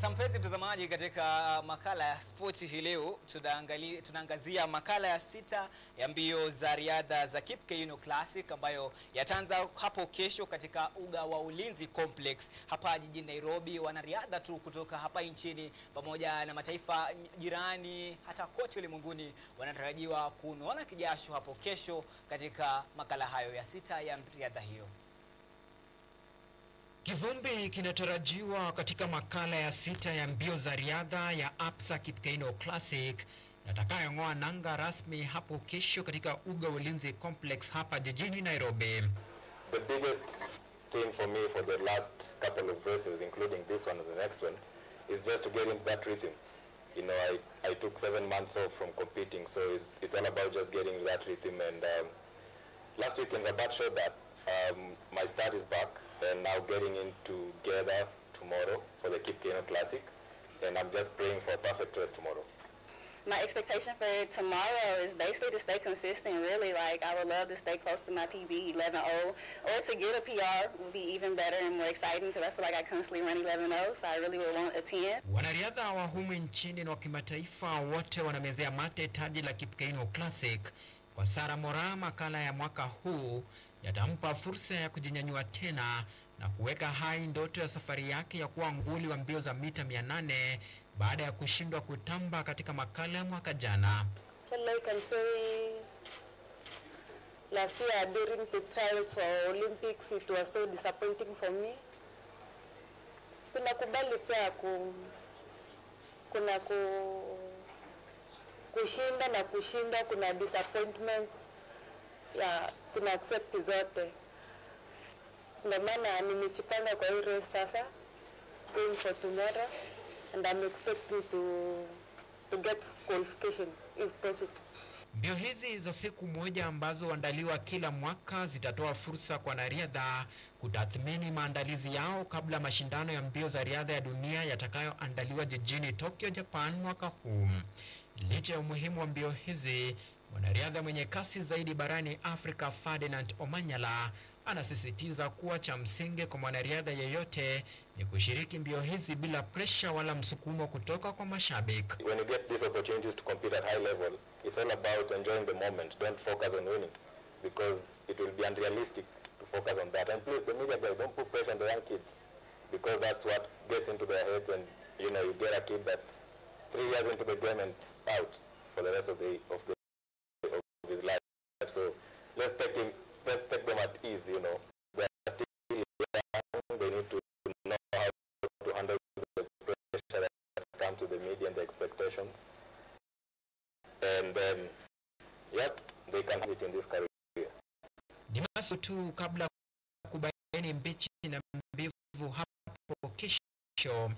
Sasa mpenzi mtazamaji, katika makala ya spoti hii leo tunaangazia makala ya 6 ya mbio za riadha za Kip Keino Classic ambayo yataanza hapo kesho katika uga wa Ulinzi Complex hapa jijini Nairobi. Wanariadha tu kutoka hapa nchini pamoja na mataifa jirani hata kote ulimwenguni wanatarajiwa kunoana kijasho hapo kesho katika makala hayo ya 6 ya riadha hiyo. Kivumbi kinatarajiwa katika makala ya 6 ya mbio za riadha ya Absa Kip Keino Classic yatakayong'oa nanga rasmi hapo kesho katika uga wa Ulinzi Complex hapa jijini Nairobi. The biggest thing for me for the last couple of races, including this one and the next one, is just to get into that rhythm. You know, I took 7 months off from competing, so it's all about just getting that rhythm. And last week in Rabat showed that my start is back, and now getting in together tomorrow for the Kip Keino Classic, and I'm just praying for a perfect race tomorrow. My expectation for tomorrow is basically to stay consistent, really. Like, I would love to stay close to my PB 11.0, or to get a PR would be even better and more exciting because I feel like I constantly run 11.0, so I really would want a 10. Wanariadha wa humu nchini na wa kimataifa wote wanamezea mate taji la Kip Keino Classic. Kwa Sarah Moraa, makala ya mwaka huu yatampa fursa ya kujinyanyua tena na kuweka hai ndoto ya safari yake ya kuwa nguli wa mbio za mita 800 baada ya kushindwa kutamba katika makala ya mwaka jana. Well, I can say last year during the trials for Olympics it was so disappointing for me. Tunakubali pia kuna kushinda na kushinda, kuna disappointment ya tuna accept zote. Ndio maana nimejipanga kwa hii race sasa, going for tomorrow, and I'm expecting to get qualification if possible. Mbio hizi za siku moja ambazo huandaliwa kila mwaka zitatoa fursa kwa wanariadha kutathmini maandalizi yao kabla mashindano ya mbio za riadha ya dunia yatakayoandaliwa jijini Tokyo, Japan mwaka huu. Licha ya umuhimu wa mbio hizi, mwanariadha mwenye kasi zaidi barani Afrika Ferdinand Omanyala anasisitiza kuwa cha msingi kwa mwanariadha yeyote ni kushiriki mbio hizi bila presha wala msukumo kutoka kwa mashabiki. When you get these opportunities to compete at high level, it's all about enjoying the moment. Don't focus on winning, because it will be unrealistic to focus on that. And please, the media guys, don't put pressure on the young kids, because that's what gets into their heads. And you know, you get a kid that's 3 years into the game and out for the rest of his life. So let's take them at ease. You know, they are still young. They need to know how to handle the pressure that comes to the media and the expectations. And yep, they can have it in this career. Ni masiku tu kabla kubaini mbichi na mbivu hapo kesho